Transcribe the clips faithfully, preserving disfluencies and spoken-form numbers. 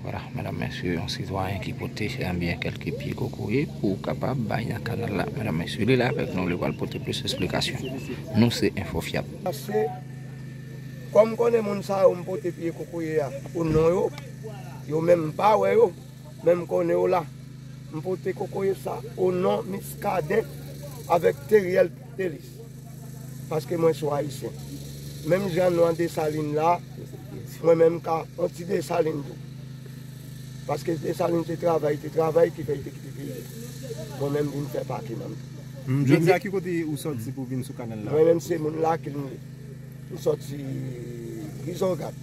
Vwala, medam, mesye, yon sitwayen ki pote, ebyen, kèlke pye kokoye pou kapab bay nan kanal la. Medam, mesye, li la avèk nou, li pral pote plis esplikasyon. Nou se Enfo Fyab. Pase, kòm m konnen moun sa yo, m pote pye kokoye a o non yo, yo menm m pa wè yo, men m konnen yo la. M pote kokoye sa o non Miskaden avèk Teriel Telis. Paske mwen se yon Ayisyen. Menm jan nou an Desalin la, mwen menm m ka yon ti Desalin tou. Paske Desalin te travay, te travay ki fè l te kite peyi. Mwen menm vin fè pake nan m tou. Hmm, jodi a, ki kote ou sòti pou vin sou kanal la? Mwen menm se moun Lakil m ye. M sòti Grizogad.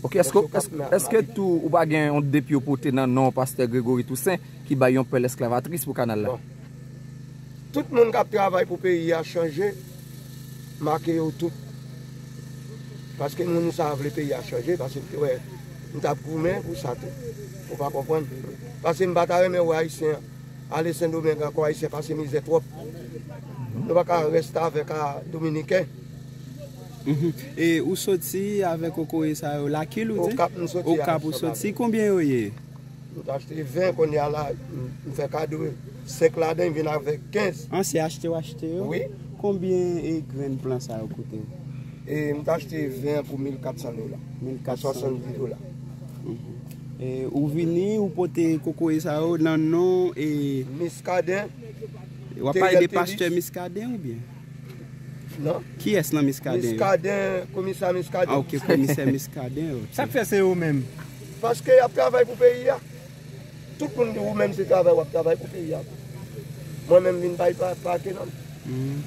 Ok, èske, èske, èske tou ou pa gen yon depi yo pote nan non pastè Gregory Toussaint ki bay yon pèl esklavatris pou kanal la? Bon. Tout moun k ap travay pou peyi a chanje, make yo tout. Paske moun sa vle peyi a chanje, paske m te wè m t ap goumen pou sa tou. Ou pa konprann? Paske m pa ta renmen wè Ayisyen ale Sendomeng ankò, Ayisyen pase mizè twòp. Nou pa ka rèstavèk a Dominiken. Mhm. E ou soti avèk kokoye sa yo Lakil, ou di? Okap m soti. Okap ou soti. Konbyen yo ye? M t achte ven, kounye a la, m, m fè kado senk ladan, m vin avèk kenz. An, se achte w achte yo? Wi. Konbyen e grenn plan sa yo koute w? E m t achte ven an pou mil katsan dola. Mil katsan. Swasanndis dola. Mhm. E ou vini, ou pote kokoye sa yo nan non e Miskaden. W ap pale de pastè Miskaden oubyen? Non. Kiyès nan Miskaden yo? Miskaden, komisè Miskaden. Ah, ok, komisè Miskaden, ok. Sa k fè se yo menm? Paske y ap travay pou peyi a. Tout moun di ou menm se travay w ap travay pou peyi a. Mwen menm vin bay pa, pake non m. Hmm.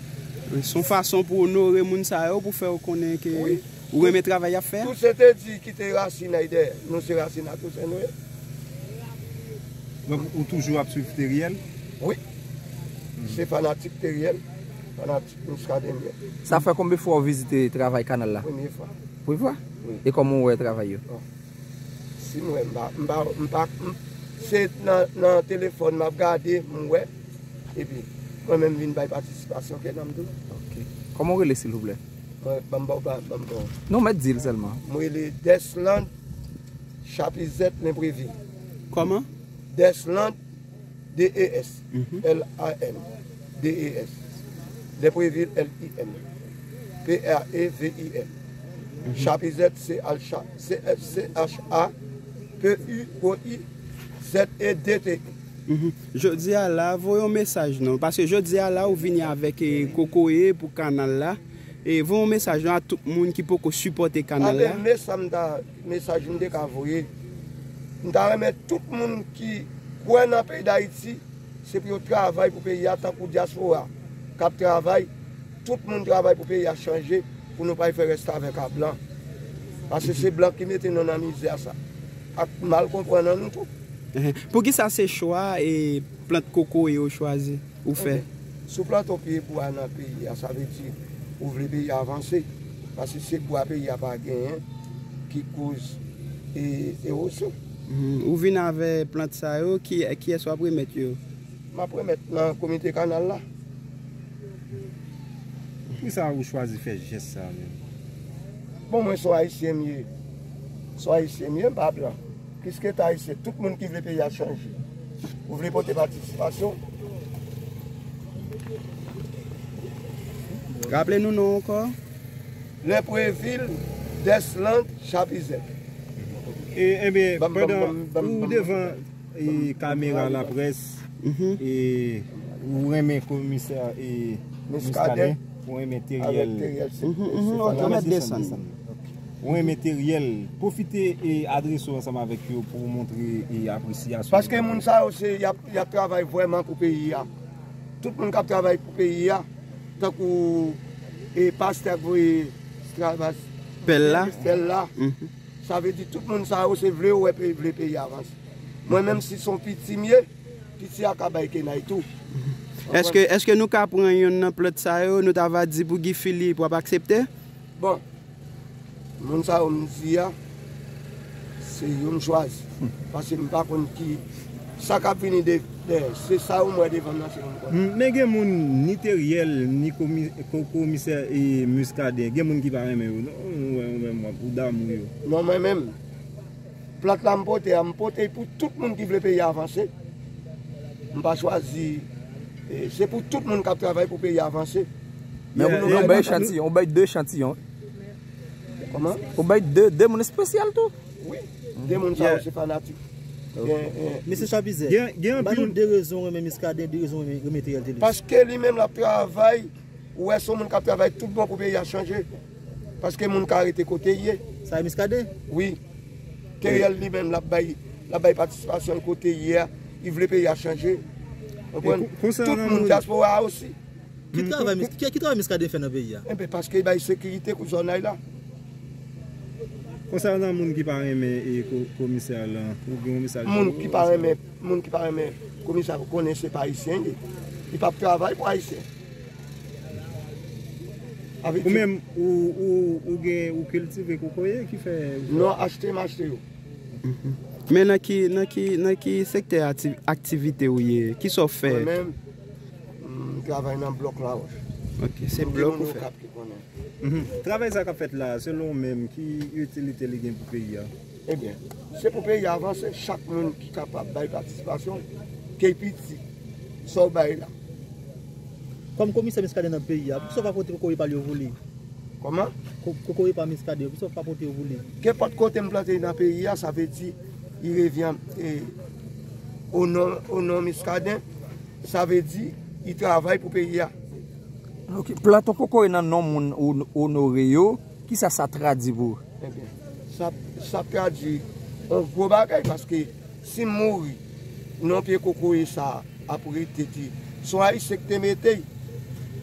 Se yon fason pou onore moun sa yo, pou fè yo konnen ke ou renmen travay y ap fè a? Toussaint te di kite rasin a dèyè. Nou se rasin a Toussaint nou ye. Donk, ou toujou ap swiv Teriel? Wi. Se fanatik Teriel, fanatik Miskaden m ye. Sa fè konbyen fwa ou vizite travay kanal la? Premye fwa. Premye fwa? Wi. E kòman ou wè travay yo? Bon. Si m wè, m pa, m pa, m pa, m, se nan, nan telefòn m ap gade, m wè. Epi, mwen menm vin bay patisipasyon kè nan m tou. Ok. Kòman ou rele, silvouplè? Mwen, ban m ba w pa, ban m ba w. Non, mèt di l sèlman. Mwen rele Desland Chapizèt Lenprevil. Kòman? Desland, D E S, L A N, D E S. Lenprevil, L I M. P R E V I L. Chapizèt, C H A, C H A P U O I Z E D T I. Mhm. Jodi a la, voye yon mesaj non. Paske jodi a la, ou vini avèk, eh, kokoye pou kanal la. E voye yon mesaj non a tout moun ki poko sipòte kanal la. Abe, mesaj m ta, mesaj m te ka voye. M ta renmen tout moun ki kwè nan peyi Dayiti, se pou yo travay pou peyi a tankou dyaspora k ap travay. Tout moun travay pou peyi a chanje, pou nou pa al fè rèstavèk a blan. Paske se blan ki mete nou nan mizè sa. Ak mal konprann an nou tou. Ehe. Poukisa se chwa e plant kokoye ou chwazi, ou fè? Ebyen, si w plante yon pye bwa nan peyi a, sa vle di ou vle peyi a avanse. Paske se bwa peyi a pa genyen ki koz e, ewozyon. Mhm. Ou vin avè plant sa yo, ki, kiyès w ap remèt yo? M ap remèt nan komite kanal la. Poukisa ou chwazi fè jès sa a menm? Bon, mwen se yon Ayisyen m ye. Se yon Ayisyen m ye, m pa blan. Plis ke ta Ayisyen, tout moun ki vle peyi a chanje. Ou vle pote patisipasyon. Raple nou non ankò. Lenprevil Desland Chapizèt. E, ebyen, pandan ou devan e, kamera laprès, e, ou renmen komisè, e, Muscadin, ou renmen Theriel. Mhm, mhm, ok, mèt desann. Ou renmen Theriel, pwofite e adrese w ansanm avèk yo pou w montre e apresyasyon. Paske moun sa yo, se, y ap, y ap travay vrèman pou peyi a. Tout moun k ap travay pou peyi a, tankou e pastè k voye travay pèl la. Pèl la. Mhm. Sa vle di tout moun sa yo se vle yo wè peyi, vle peyi a avanse. Mwen menm si se yon piti m ye, piti a ka bay kenay tou. Èske, èske nou ka pran yonn nan plant sa yo, nou ta va di pou Guy Philippe, w ap aksepte? Bon, moun sa yo m di a, se yo m chwazi. Paske m pa konn ki, sa k ap vini de, dèyè. Se sa yo m wè devan m nan, se yo m konn. M, men gen moun, ni Theriel, ni komi-, ko-, komisè e Muscadin, gen moun ki pa renmen yo, non? Ou wè, ou menm, w ap, ou damou yo. Non, mwen menm, Plat la m pote a, m pote pou tout moun ki vle peyi a avanse. M pa chwazi, e, se pou tout moun k ap travay pou peyi a avanse. Men ou bay echantiyon, ou bay de echantiyon. Kòman? Ou bay de, de moun espesyal tou. Wi, de moun sa yo se fanatik. Mesye Chapize, gen anpil de rezon renmen Muscadin, de rezon renmen Theriel Thelus. Paske li menm l ap travay, ou wè se yon moun k ap travay tout bon pou peyi a chanje. Paske moun ka rete kote l ye. Sa e Muscadin? Wi. Theriel li menm l ap bay, l ap bay patisipasyon l kote l ye a. Li vle peyi a chanje. Konprann? Tout moun dyaspora a osi. Ki travay, ki, ki travay Muscadin fè nan peyi a? Enben, paske li bay sekirite pou zòn la. Konsènan moun ki pa renmen e komisè lan, ou gen yon mesaj? Moun ki pa renmen, moun ki pa renmen komisè, ou konnen se pa ayisyen li. Li p ap travay pou ayisyen. Ou menm, ou, ou, ou gen, ou kiltive kokoye ki fè. Non, achte m achte yo. Men nan ki, nan ki, nan ki sektè aktivite ou ye? Kisa w fè? Mwen menm, m travay nan blòk Lawòch. Ok, se blòk ou fè. Travay sa k ap fèt la, selon ou menm, ki itilite li gen pou peyi a? Ebyen, se pou peyi a avanse, chak moun ki kapab bay patisipasyon, ke l piti, sa w bay la. Kòm komisè Muscadin nan peyi a, poukisa w pa pote kokoye pa l yo pou li? Kòman? Kokoye pa Muscadin, poukisa w pa pote yo pou li? Kenpòt kote m plante nan peyi a, sa vle di, li revyen o non, o non Muscadin, sa vle di, li travay pou peyi a. Ok, plante yon kokoye nan non moun ou onore yo, kisa sa tradui pou ou? Ebyen, sa, sa tradui yon gwo bagay, paske si m mouri, non pye kokoye sa ap rete di se yon ayisyen ki te mete l.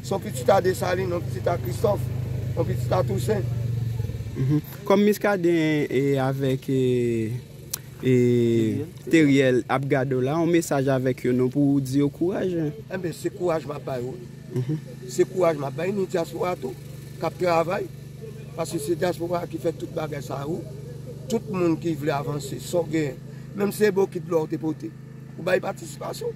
Se yon pitit a Desalin, yon pitit a Kristòf, yon pitit a Tousen. Kòm Muscadin e avèk e, e Theriel ap gade w la, yon mesaj avèk yo non pou w di yo kouraj. Enben, se kouraj m ap ba yo. Se kouraj m ap bay ni dyaspora tou k ap travay. Paske se dyaspora ki fè tout bagay sa yo. Tout moun ki vle avanse, sa w gen, menm se bokit dlo w te pote, ou bay patisipasyon.